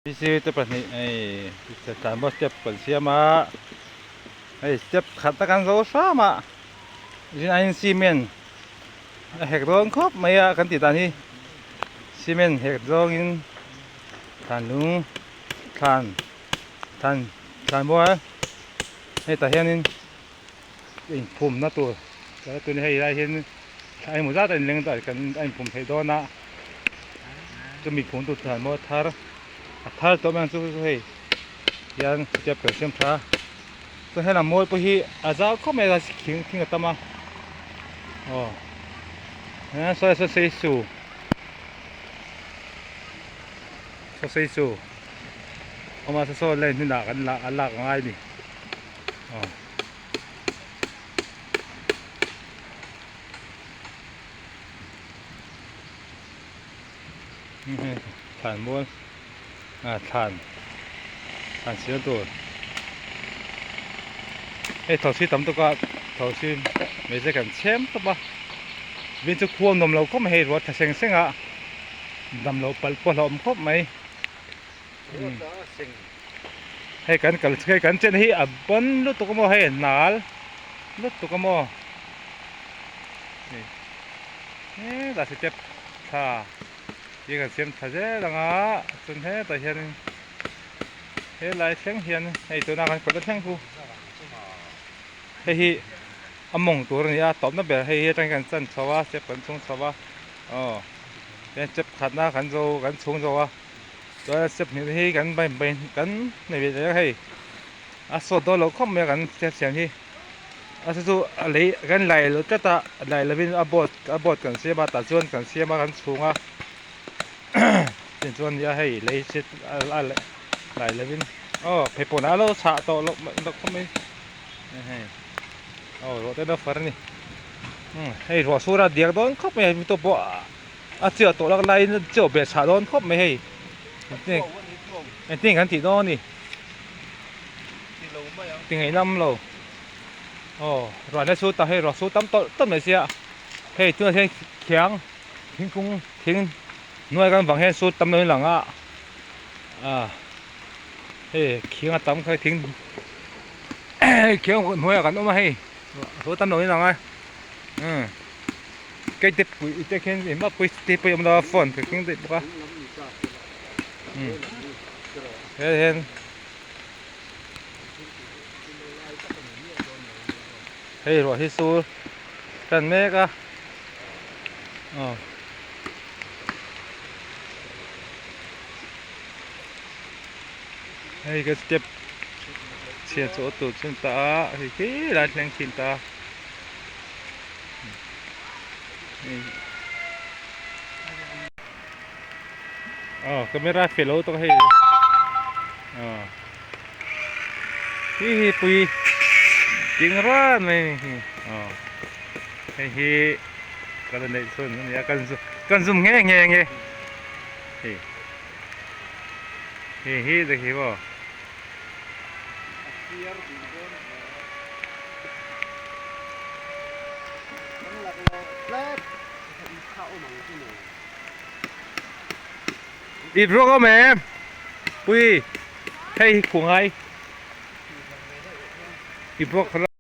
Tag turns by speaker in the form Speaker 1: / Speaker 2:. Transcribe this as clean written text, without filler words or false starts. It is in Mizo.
Speaker 1: Mihring te pahnih hei tlanbo step kan siam a hei step khat a kan zo hram a tin a in cement a hek dawn khawp mai a kan tih dan hi cement hek zawng in thlan lung thlan thlan thlan bual hetah hianin inphumna tur tuna hei lai hian thla engemaw zat a inleng a kan a inphum theih dawn a chumi phum tur chuan maw thar a thar tawh mai ang chu hei hian step kan siam tha a chuan helam mawi pawh hi a zau khawp mai a thing thing a tam a aw saw saw sei su saw sei su awm a saw saw lane hnunah kan la a lak a ngai a ni. Thlan mual ah thlan thlan sial tur hei thosi tam tawk a thosi hmeichhe kan chhem tawp a vin chu khuam nuam lo khawp mai hei ruah tha seng seng a damloh palh pawh a hlauhawm khawp mai. Hei kan kal hei kan chen hi a ban lutuk a maw hei hnal lutuk a maw hetah step thla hi kan siam tha zel ang a chuan hetah hianin helai thleng hian hei tuna kan kawt na thleng chu hei hi a mawng tur a ni a tawpna ber hei hi atangin kan chan chho a step kan chhung chho a aw step khatna kan zo kan chhung zo a. Chuan step hnih te hi kan bai bai kan nei ve leh a hei a sawt dawn loh khawp mai a kan step siam hi a chu chu a lei kan lai lo tlat a lai lovin a board a board kan siam a tah chuan kan siam a kan chhung a tin chuan nia hei lei chhit a lai lovin aw pheipawn a lo chhah tawh loh loh khawp mai hei aw ruah te a lo far a ni hei ruah sur a diak dawn khawp mai a tawp pawh. A chiah tawh lak laiin a chiah beh chhah dawn khawp mai hei engtin kan tih dawn a ni ti ngaih lam lo aw ruah na chu ta hei ruah chu tam tawlh tawlh mai sia hei tunah hian khiang thingkung thing hnuai kan vang hian sut tam lo in lang a ah hei khiang a tam kha thing khiang hnuaiah kan awm a hei ruah tam lo in lang a umm. Kei te pui te khian engmah pui te pawh a awm lo a phone ka keng daih bawk a he hian hei ruah hi chu tan mek a aw hei ka step chhia chu a tur chhun ta a hei khi lai thleng thin ta. Aw camera fel lo tawk hei aw hi hi pui ding ran mai ni hi aw hei hi ka la neih chhun a nia kan kan zoom nghe nghe nghe hei hei hi te khi maw. Ip ruak awm em? Pui, hei hi khuangai. Ip ruak kha.